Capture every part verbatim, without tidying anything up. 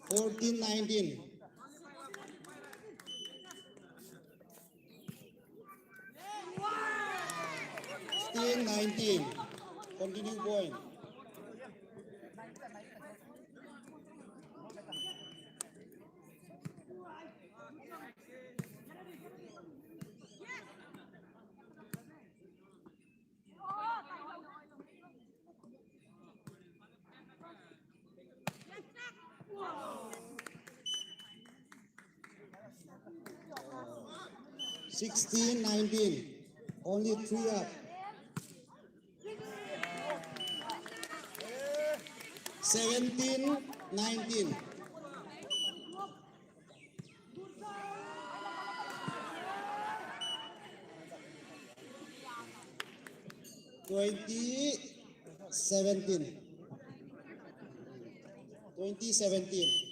Fourteen nineteen. Sixteen nineteen. Continuing point. Sixteen nineteen. Only three up. Seventeen nineteen. Twenty seventeen. Twenty seventeen.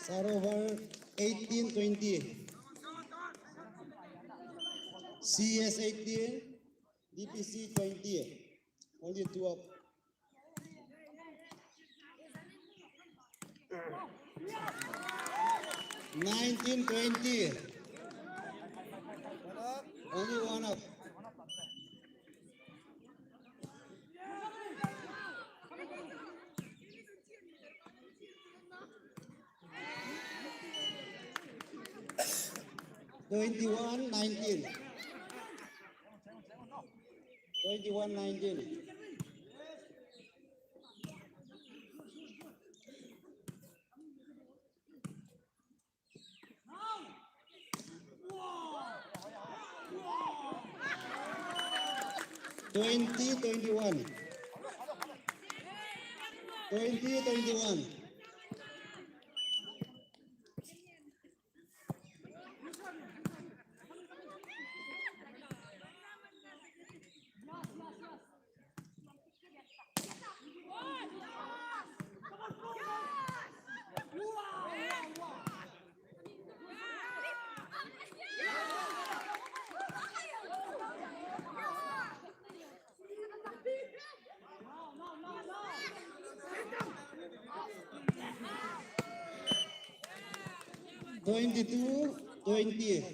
Start over eighteen twenty. C S eighteen, D P C twenty. Only two up. Nineteen twenty. Only one up. Twenty-one nineteen. Twenty-one nineteen. Twenty twenty-one. Twenty twenty-one. Twenty-two twenty.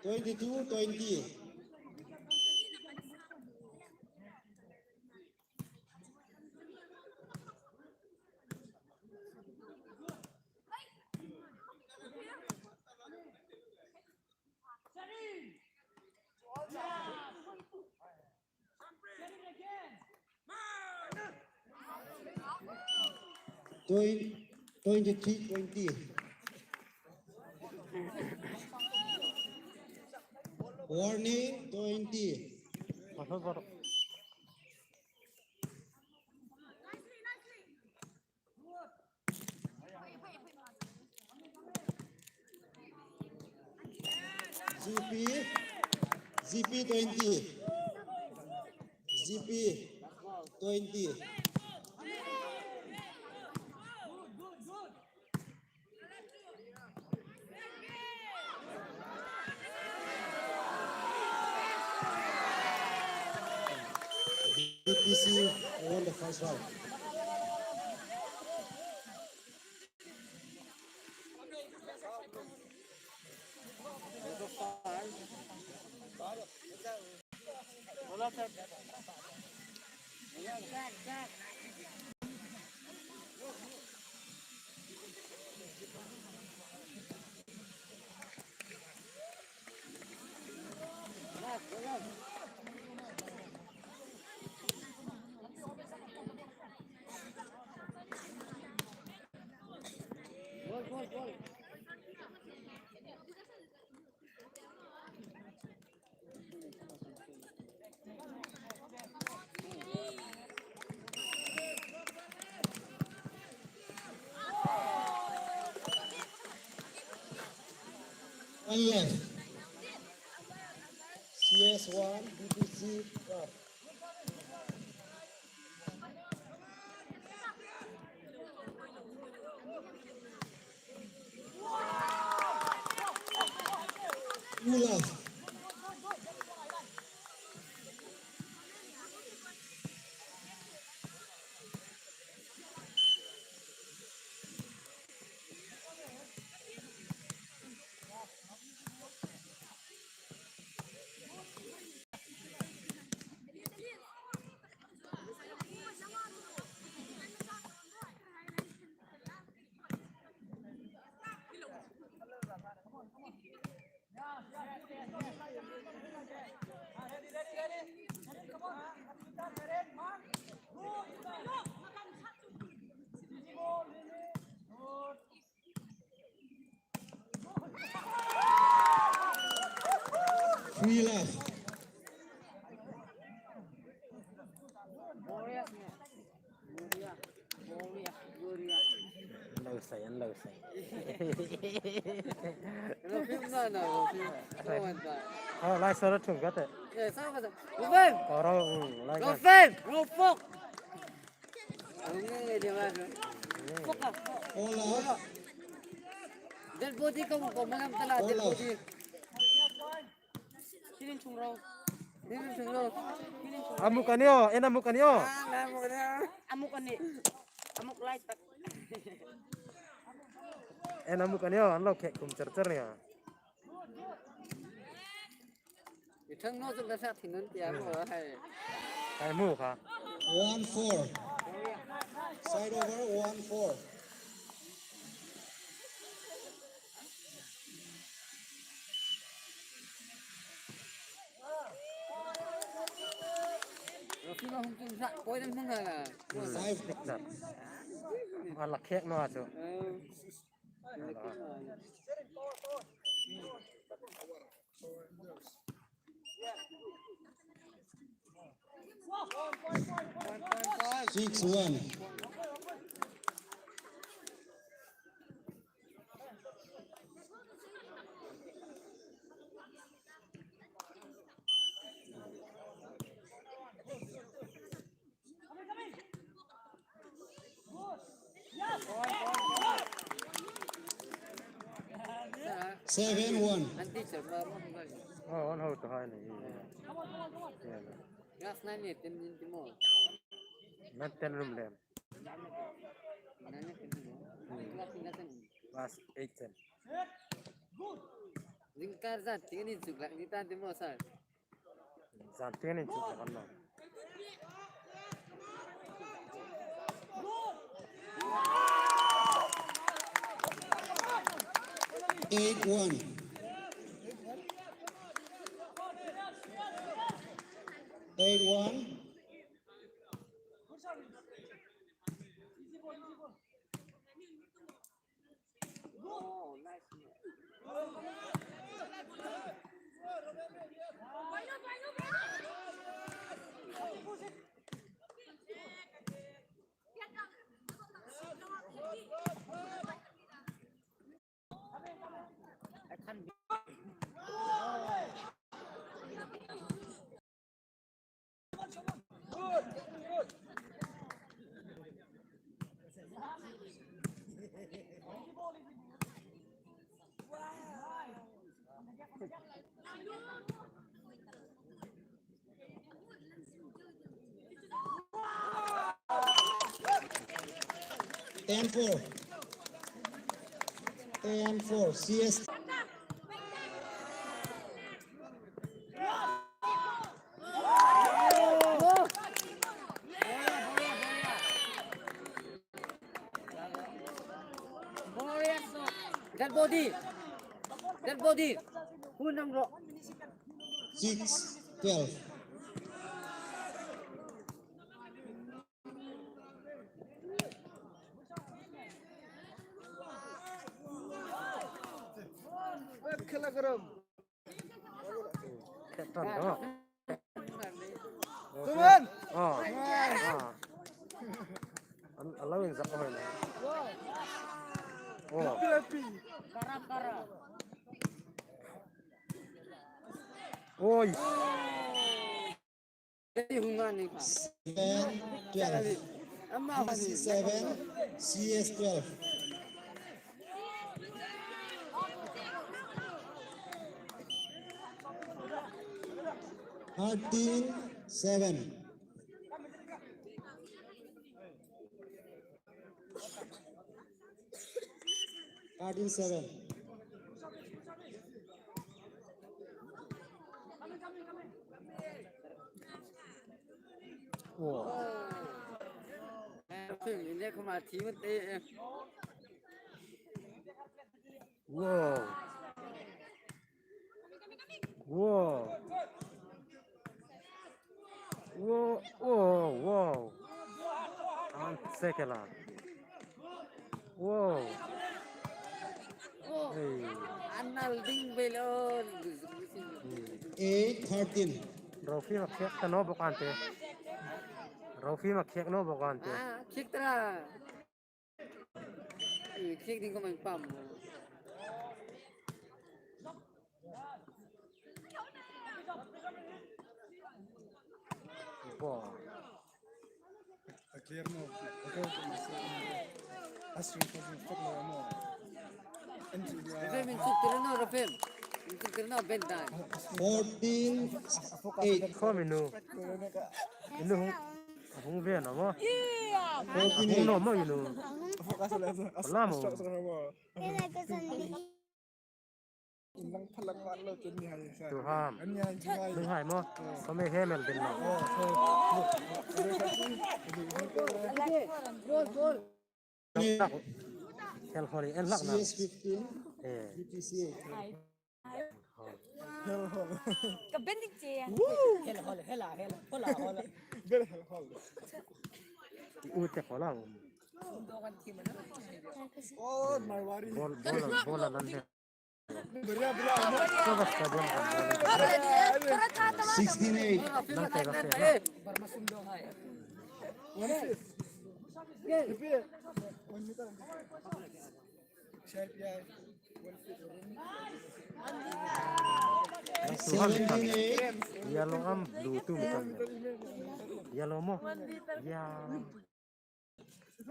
Twenty-two twenty. Twenty, twenty-three twenty. Warning, twenty. G P, G P twenty. G P twenty. D P C won the first round. T S one, B T C twelve. Two love. Three love. An lo sei, an lo sei. Lo film na, na, lo film. Lo film. Oh, lai sara thung ka te. Eh, sara ka te. Lo film. Oh, ro, mm, lai ka. Lo film. Lo fok. Lo nge nge dia ma. Fok ka. Ola. Dead body ka mo ko mo nam tala dead body. Kilin chung ro. Kilin chung ro. Kilin chung ro. Amuk a ni o, en amuk a ni o. Ah, amuk a ni. Amuk a ni. Amuk lai tak. En amuk a ni o, an lo khek khum char char ni a. I thang no chung ka sa thin nun tia mo hai. Hai mu kha. One four. Side over, one four. Rosi ma hung chung sa, poi dan hung ha. Hmm, five. Six zat. Ala khek no a chu. Eh. Six one. Seven one. Oh, on hold to high ni. Yeah. Class nine ni, ten ni mo. Not ten room lem. Nine ni, ten ni mo. Hmm. Class ni, ten. Class eight, ten. Zingkar zat, tiga ni zuk lak ni ta ni mo, sir. Zan tieng ni chu kan lo. Eight one. Eight one. Ten four. Ten four. C S. Dead body. Dead body. Hun nang ro. Six twelve. Khela garam. Captain, no? Suman! Oh. Ah. An, allowing zak hoi na. Oh. Kara, kara. Oi. Seven twelve. Ama C C seven, C S twelve. Thirteen seven. Thirteen seven. Wow. Wow. Wow. Wow, wow, wow. An sekela. Wow. Hey. Anal ding belo. Eight thirteen. Rofi ma khek ta naw bawk an tih. Rofi ma khek naw bawk an tih. Ah, khek ta. Khek ding ka man pam. Bo. A clear mo. Asri ko fok lo mo. Rafim, insuk tirna, Rafim. Insuk tirna, bendan. Fourteen eight. Ko minu. Inu hung, hung ve na mo. Hung no mo inu. Ala mo. Tu ham. Ni hai mo. Ko me he mel din mo. Hel holi en lak na. C S fifteen. Eh. B T C A. Ka bending che. Hel hol, hela, hela, hola, hola. Very hel hol. U te hola. Oh, Marwari. Bol, bol, bol lan he. Sixteen eight. Seventeen eight. Yellow am blue tu mi kan. Yellow mo. Ya.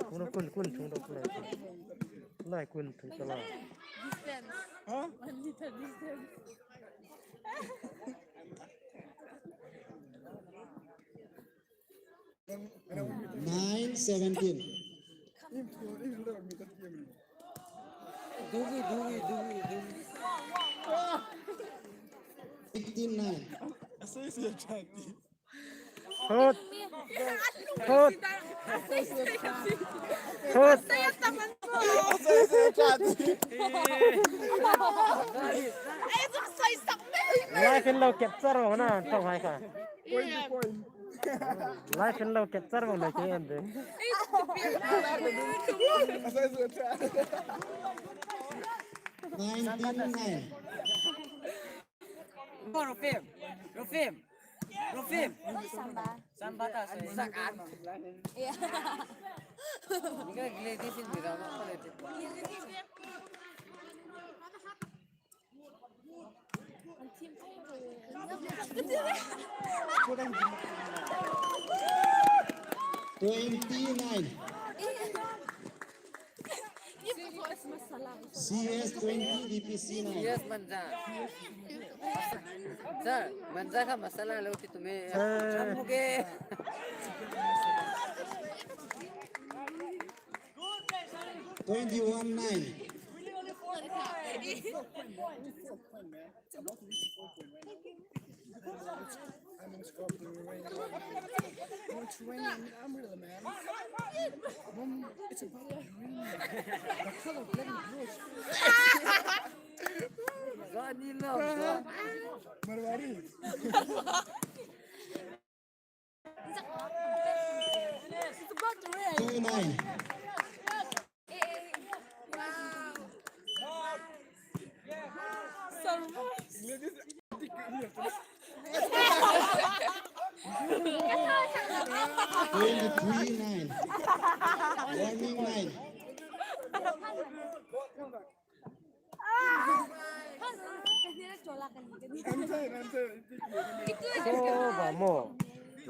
Kun, kun, kun, tung dok lai. Lai kun, tung dok lai. Distance. Huh? One meter distance. Nine seventeen. Dugi, dugi, dugi, dugi. Fifteen nine. Thut. Thut. Thut. Live in lo capture vong na, tong hai ka. Live in lo capture vong na ke ande. Nineteen nine. Rufim, Rufim, Rufim. Samba. Samba ta sa. Sakan. Iya. Ni ka gile di sin di ra ko le. Twenty-nine. C S twenty, D P C nine. Yes, manja. Sir, manja ka masala lo ti tumhe. Sir. Twenty-one nine. I'm in Scotland, rain. Oh, it's raining. I'm really mad. Mom, it's about to rain. The color black and blue. Gani lo. Marwari. It's about to rain. Two nine. Twenty-three nine. Warning nine. So, vamos.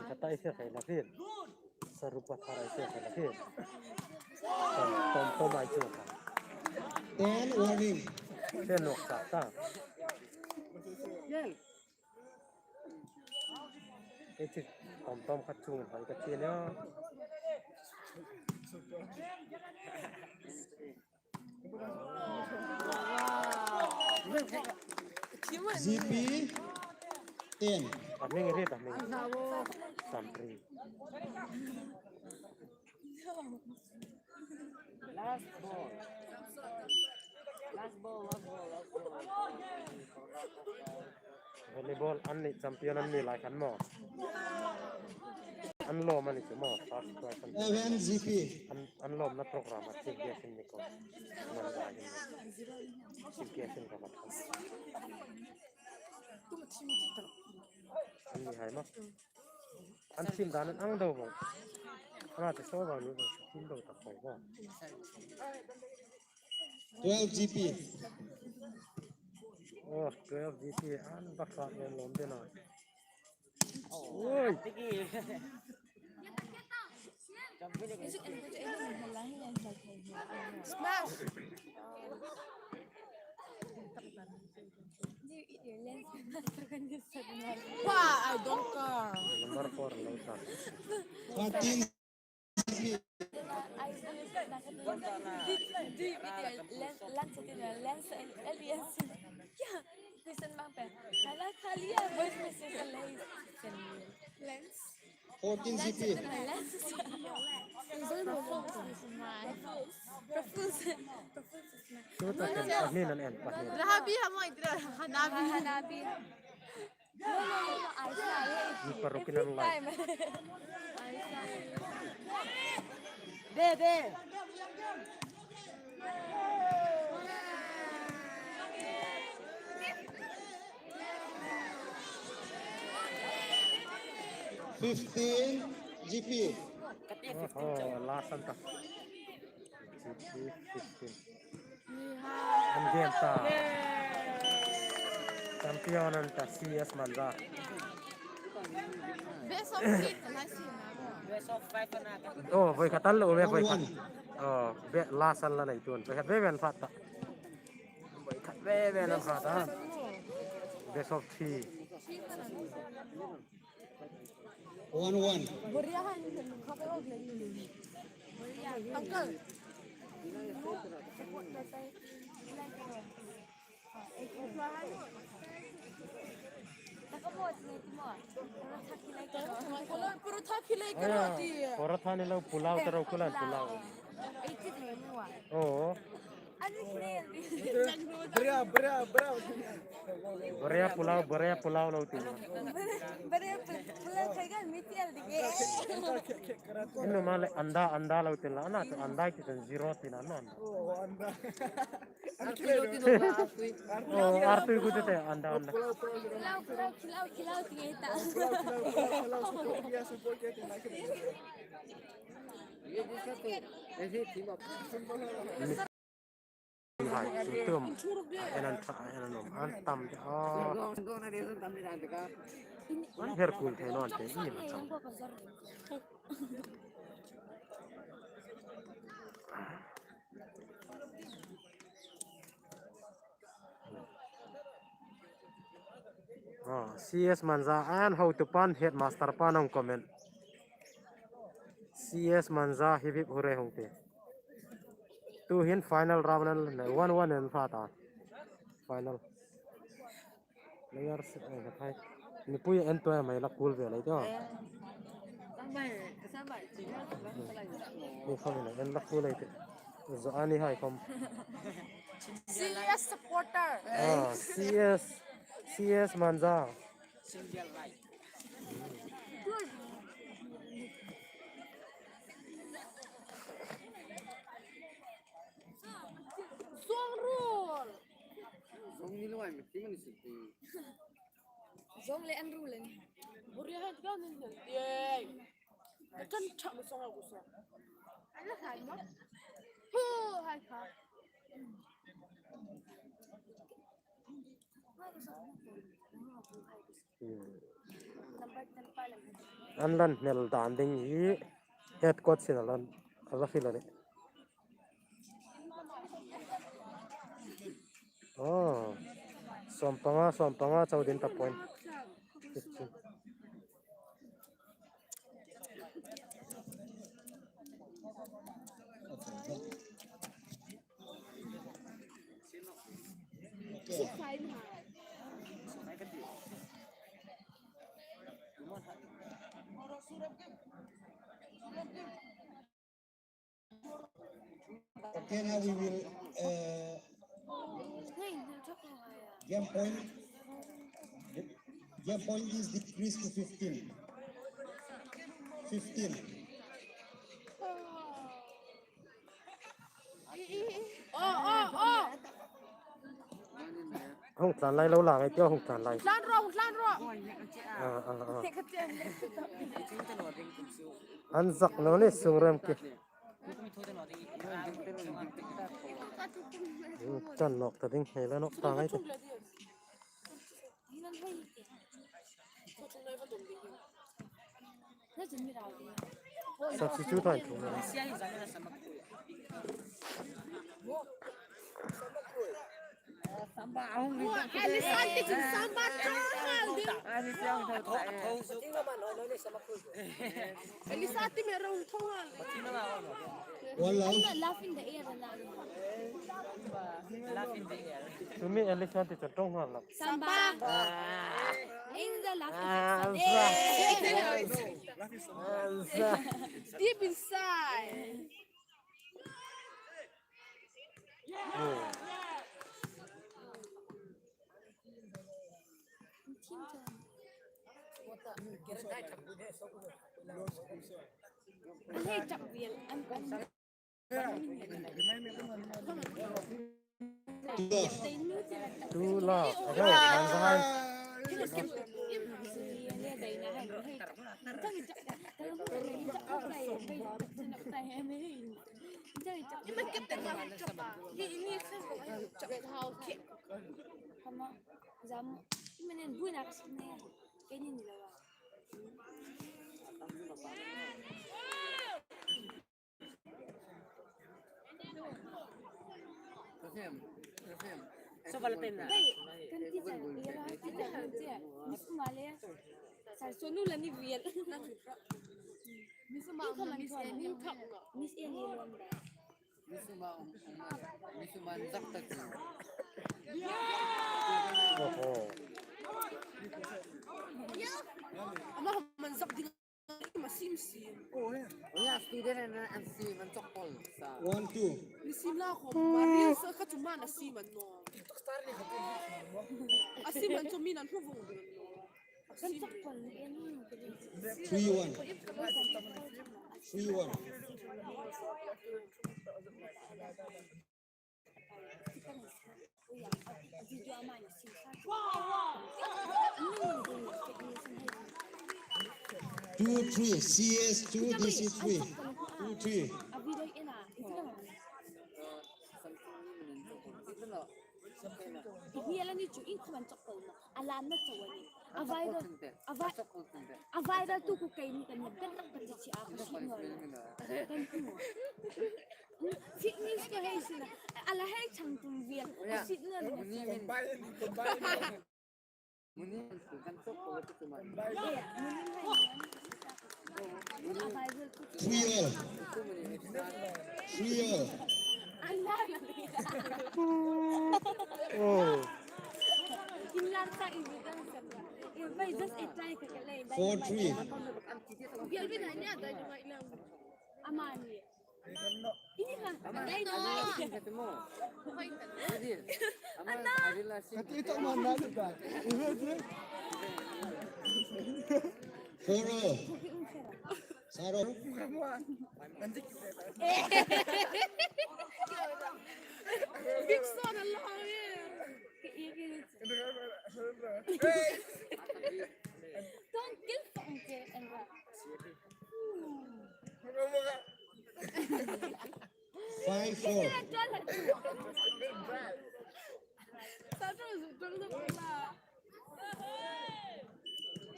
Kata ai se khai la phin. Sarupa thara ai se khai la phin. Tom, tom, tom ai chu kha. Ten warning. Ten nok sa ta. Ei chi tom tom khat chung hai ka chi le. G P ten. A hming ri ta hming. Sampri. Last ball. Last ball, last ball, last ball. Volleyball an ni champion an ni lai khan maw. An lawm a ni chu maw, first prize an. Eleven G P. An, an lawmna program a chief guest in ni ko. Man lai hin. Chief guest in ka vat. An ni hai maw. An thim dan an ang deu vong. Ana te so vang ni thim deu tak vong vong. Twelve G P. Oh, twelve G P an bak sa lom lom de na. Oi. Smash. Wow, I don't care. Number four, lo ta. Fourteen. Lens. Fourteen G P. Profuse. Profuse. Profuse. Rabi ha mo itra. Hanabi. Hanabi. No, no, no, no, Aisha, hey. Ni paruk in an lai. Aisha. De, de. Fifteen G P. Oh, last an ta. G P fifteen. An game ta. Champion an ta C S Manja. Best of three ta lai si na. Oh, voi khat an lo me voi khat. Oh, be last an la nei tun. Voi khat ve ve an pha ta. Voi khat ve ve an pha ta. Best of three. One one. Uncle. Porotha khilai ka roti. Porotha ni lo pulao ta ro kulan pulao. Oh. Bria, bria, bria. Bria pulao, bria pulao lo ti. Bria pulao khai kan mi tial dige. Inu male anda, anda lo ti la, ana to anda ki tan zero ti na non. Oh, anda. Oh, artu ku te anda, anda. Khilao, khilao, khilao, khilao ti ta. Hai, tum tum. An, an, an, an tam te. Oh. An her kul thei naw an te, i ma chang. Oh, C S Manja an hotupan headmaster pa nong comment. C S Manja hip hip hooray hung ti. Tu hin final round an la nei, one one an pha ta. Final. Players, eh, hai. Ni pui en to mai la kul ve lai to. Ni kha mai en la kul lai te. Zo ani hai khom. C S supporter. Ah, C S, C S Manja. Song rule. Zong ni lo ai mi ti mani si ti. Zong le an ru le ni. Buri hai ka ni ni. Ye. Kan chak mi song aku sa. Ala khai ma. Hu hai kha. Hmm. An lan hnel dan ding hi head coach-in a lan, a la hril a nih. Oh, sawmpanga, sawmpanga chau ding ta point. Okay, now we will, uh, game point. Game point is decreased to fifteen. Fifteen. Hung tlan lai lo la ngai tia, hung tlan lai. Tlan ro, tlan ro. Ah, ah, ah. An zak naw ni sung rem ki. Tlan nawk ta ding, hei la nawk ta ngai ta. Substitute hai thung. Samba, Elisa ti chun samba ṭawng nghal ding. Elisa ti mi ro ṭawng nghal ding. One love. Laugh in the air, laugh. Laugh in the air. To me, Elisa ti chun ṭawng nghal lawm. Samba. Ah. In the laughing section. Ah, sa. Deep inside. Oh. An hei tak vial, an, an. Tu la, okay, man sa hai. So, wala pen na. Kan ti chan, ira, kan ti chan, Miss Male. Sar sonu la ni vial. Miss Ma, Miss Annie. Miss Annie London. Miss Ma, um, um, Miss Ma, zak ta chu. Oho. Ama man zak ding. Ma sim sim. Oh, yeah, student an, an sim an chawk pawl sa. One, two. Ni sim la ko, Maria sa ka chu ma na sim an no. A sim an chu mi nan hu vong. Three one. Three one. Two three, C S two, D C three. Two three. Hi ala ni chu in khaman chok kol na. A lam na chaw a ni. A viral, a vi-, a viral tu ku kei ni kan ni kan tak tak chi a ka si no. Kan ku. Fitness ka hei sina. Ala hei chang tum vial. A si no. Muni min. Muni min kan chok ko tu ma. Three all. Three all. Oh. Four three. Four all. Saro. Big son along here. Don't kill Funke and Five four. Saro is a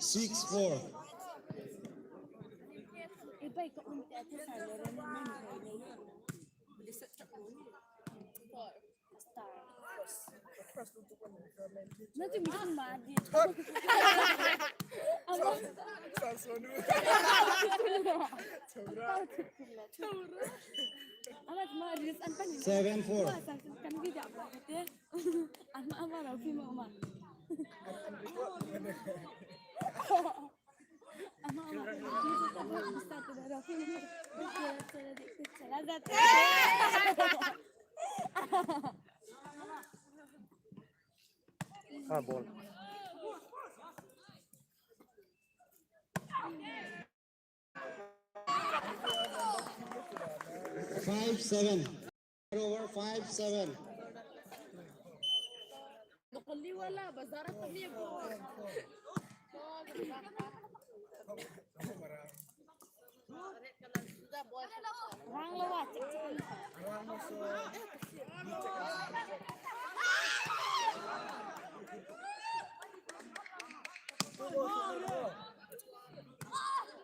Six four. Seven four. Ama, ama, rau ki ma, ama. Ama, ama, rau ki ma, ama. Ah, ball. Five seven. Over five seven.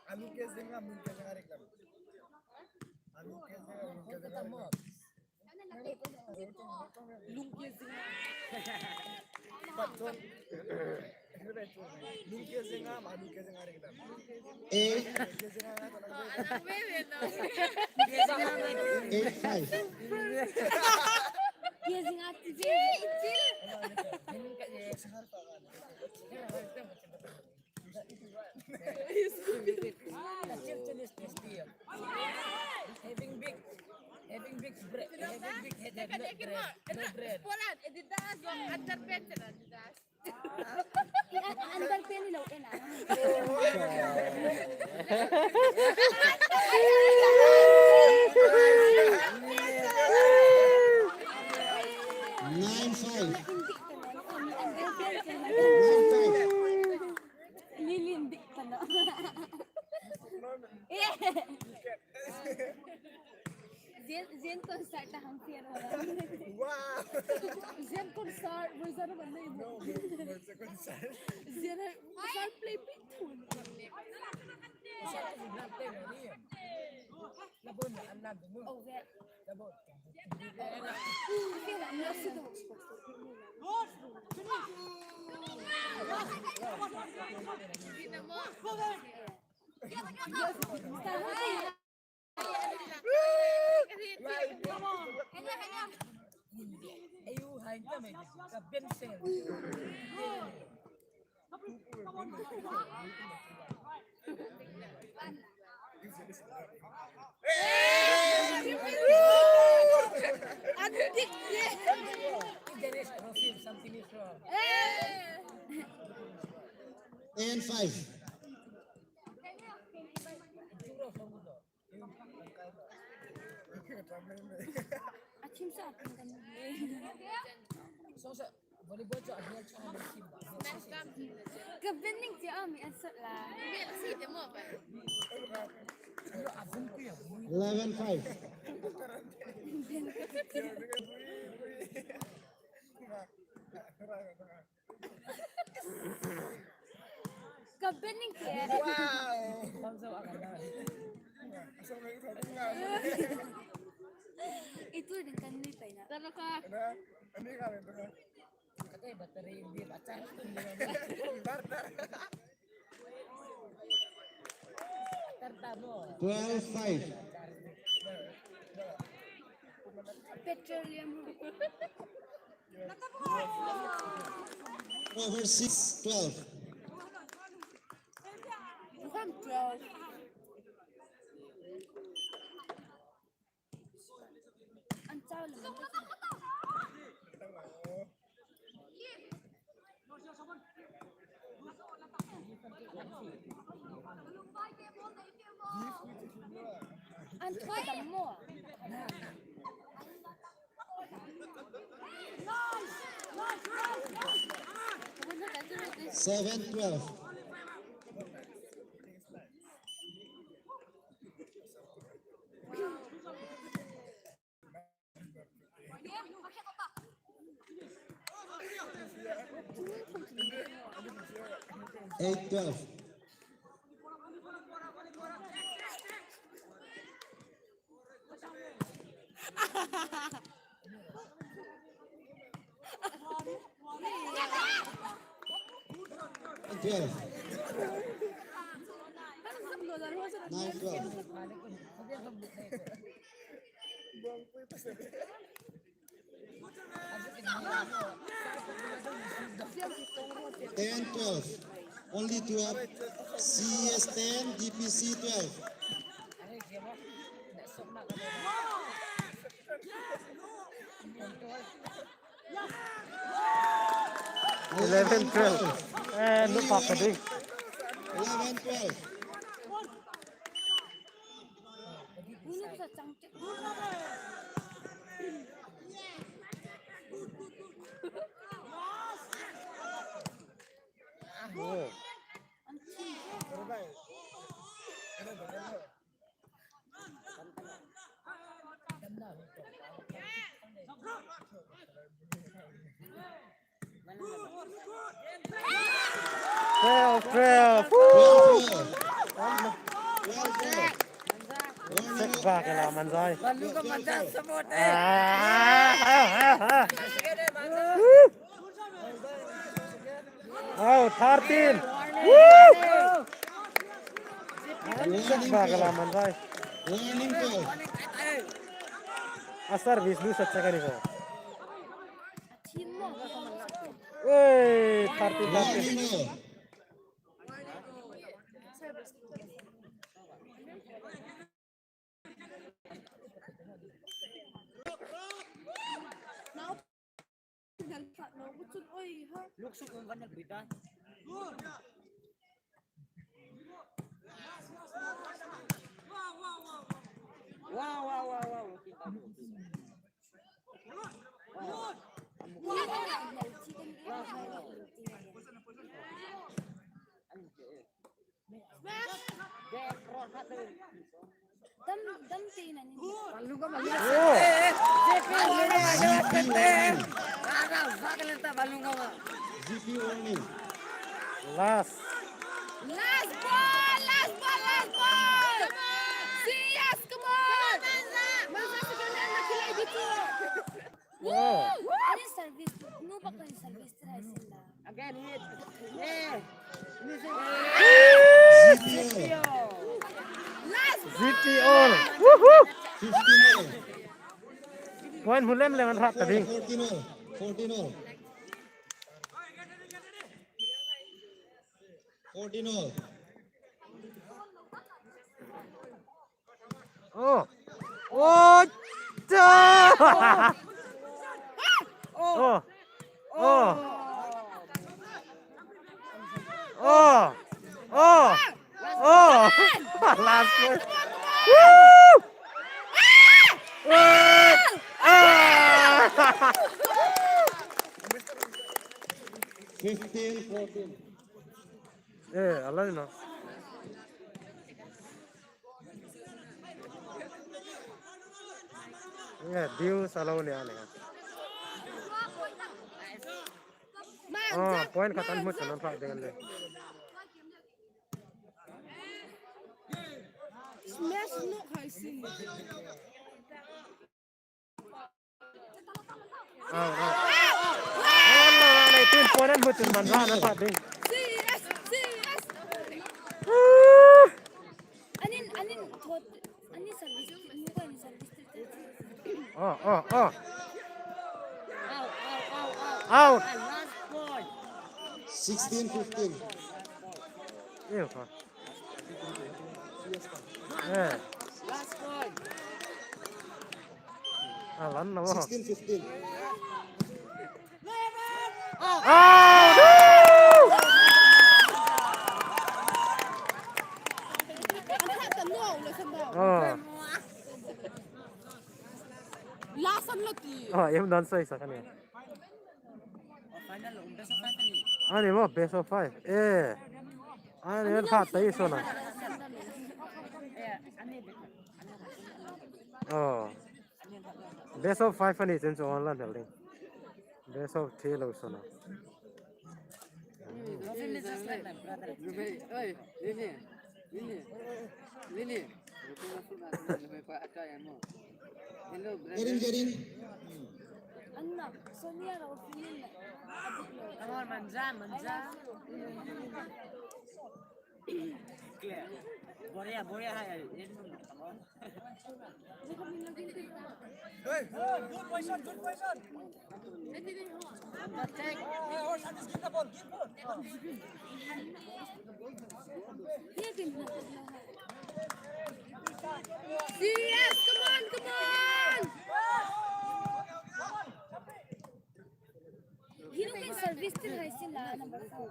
Alu ke zinga, mun ke zinga reklam. Alu ke zinga, mun ke zinga reklam. Lung ke zinga. Patron. Lung ke zinga, alu ke zinga reklam. Eight. Ke zinga. Eight five. Ke zinga, ke zinga. Having big, having big bread, having big head, no bread, no bread. Poland, Adidas, underpants, Adidas. Underpants lo ena. Nine five. Nine five. Lilin dik tana. Zen, Zen concert ta hang pier. Wow. Zen concert, voi zara ban nei. No, no, no, it's a concert. Zen concert play big tune. Concert is not playing here. Oh, yeah. And five. Achim sa akin kan. Volleyball chu a hmel chu a hmel kim ba. Ka ben ning ti a mi an sot la. Eleven five. Ka ben ning ti. Wow. Itu din kan ni paina. Tara ka. Ani ka rin. Twelve five. Petroleum. Over six, twelve. Bukan twelve. Seven twelve. Eight twelve. Twelve. Nine twelve. Ten twelve. Only twelve. C E S ten, D P C twelve. Eleven twelve. Eh, look after this. Eleven twelve. Oh. Twelve, twelve. Woo! Sek ba ke la man zai. Ah, ah, ah, ah. Woo! Oh, thirteen. Woo! Sek ba ke la man zai. A service lu sek sek a ni ko. Hey, thirteen, thirteen. Wow, wow, wow, wow. Dam, dam te na ni. G P warning. Last. Last ball, last ball, last ball. Yes, come on. Manza, Manza, second hand na khilai di tu. Wow. Ani service, nu ba kan service try sila. Again, hit. Yeah. G P O. G P O. Woohoo. Fifteen all. Point hmu lem lem an hrat ta ding. Fourteen all. Fourteen all. Fourteen all. Oh. Oh. Oh. Oh. Oh. Oh. Oh. Last one. Woo! Ah! Ah! Fifteen fourteen. Eh, alai na. Eh, Deus alone a ni. Ah, point khat an hmu chun an hrat ding a nih. Smash no khai si. Au, au. Au, au, au, tin point an hmu chun man ra na sa ding. Woo! Anin, anin thot, anin service, nu ko anin service. Oh, oh, oh. Out, out, out, out. Out. Last point. Sixteen fifteen. Ew, ha. Eh. Last point. Ah, lan na mo. Sixteen fifteen. Oh! Oh! Last an lo ti. Oh, em dan sai sa kan ya. Ani mo, best of five. Eh. Ani mo, khat tai so na. Oh. Best of five ani chen chu online hel ding. Best of three lo so na. Profile is just like my brother. Hey, Lily, Lily, Lily. Hello, brother. Get in, get in. Anna, Sonia, Come on, manja, manja. Clear. Boria, Boria, hi. Come on. Hey, good position, good position. Attack. Hey, Horshan, just give the ball, give ball. Yes, come on, come on. Hino kan service tir hai sin la number four.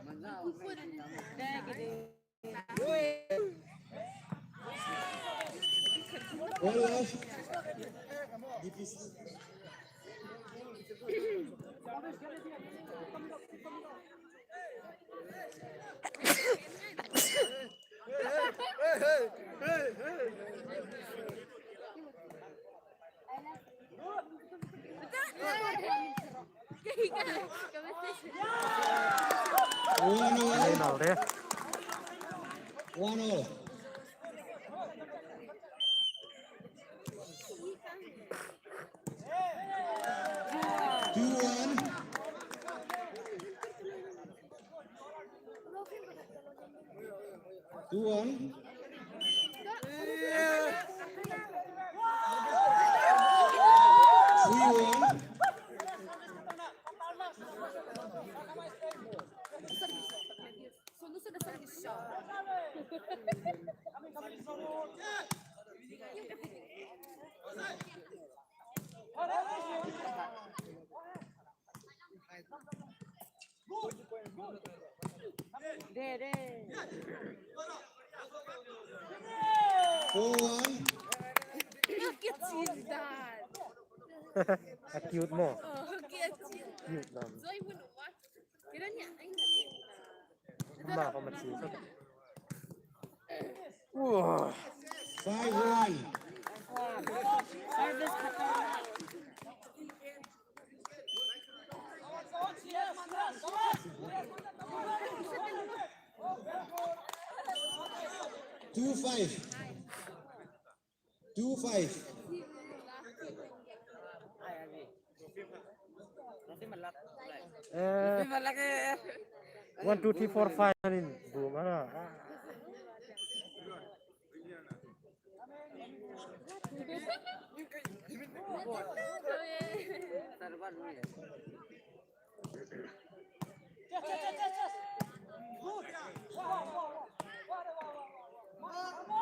One love. One all. One all. Two one. Two one. Three one. Four one. Look at his dad. A cute mo. Oh, look at him. Cute naw. So he wouldn't watch. Kira niya, ay, na. Ma, pa, ma, si, so. Wow. Five one. Service khatam. Two five. Two five. Eh, one, two, three, four, five in boom, ano?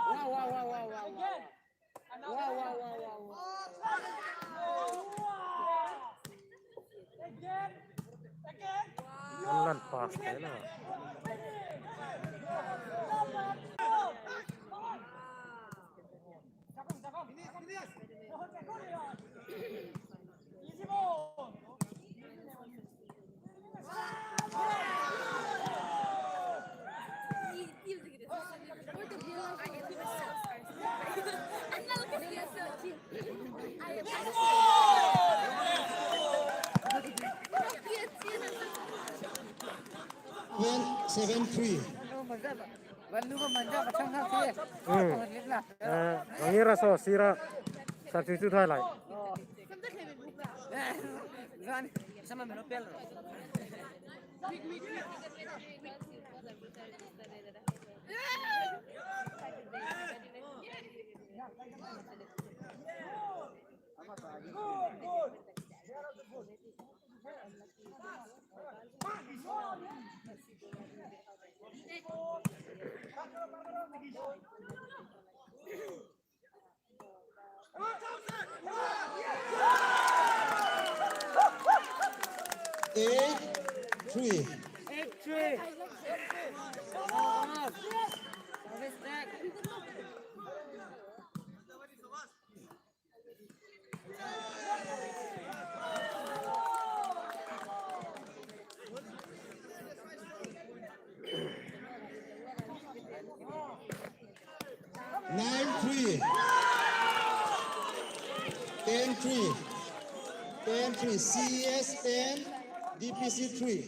Wow, wow, wow, wow, wow, wow. Wow, wow, wow, wow, wow. An lan pass te na. Seven, seven three. Hmm. Eh, ang ira so, sira. Substitute hai lai. Eight three. Eight three. Service back. Nine three. Ten three. Ten three. C E S ten, D P C three.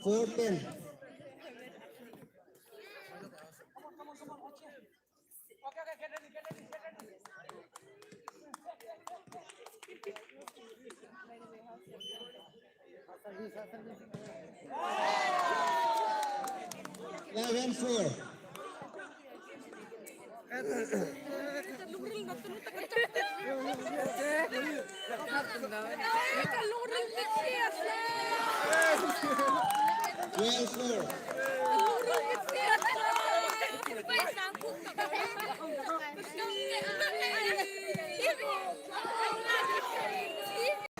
Four ten. Eleven four. Twelve four.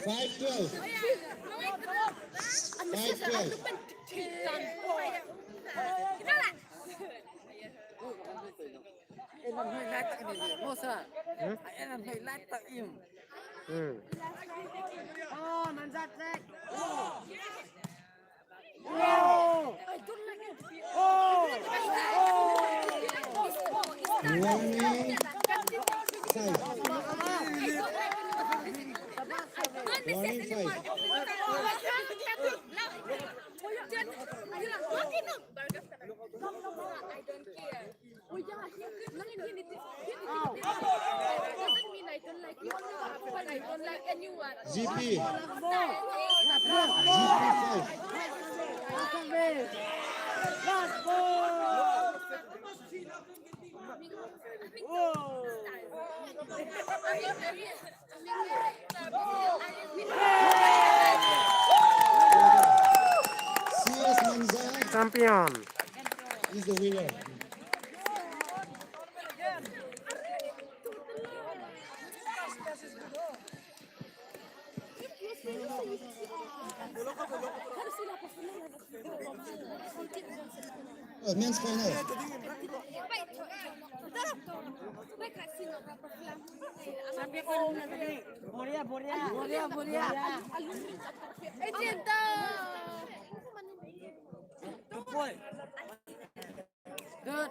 Five twelve. Five twelve. Ena hoi lai tak ni le, mo sa. Hmm? Ena hoi lai tak im. Hmm. Oh, man zat zat. Oh. Oh. Oh. Warning. Five. Warning five. I don't care. Oh, yeah, he, he, he, he, he doesn't mean I don't like you, but I don't like anyone. G P. G P five. Last ball. Whoa. C S Manza Champion. Is the winner. Uh, men's final. Boria, boria. Boria, boria. Good boy. Good.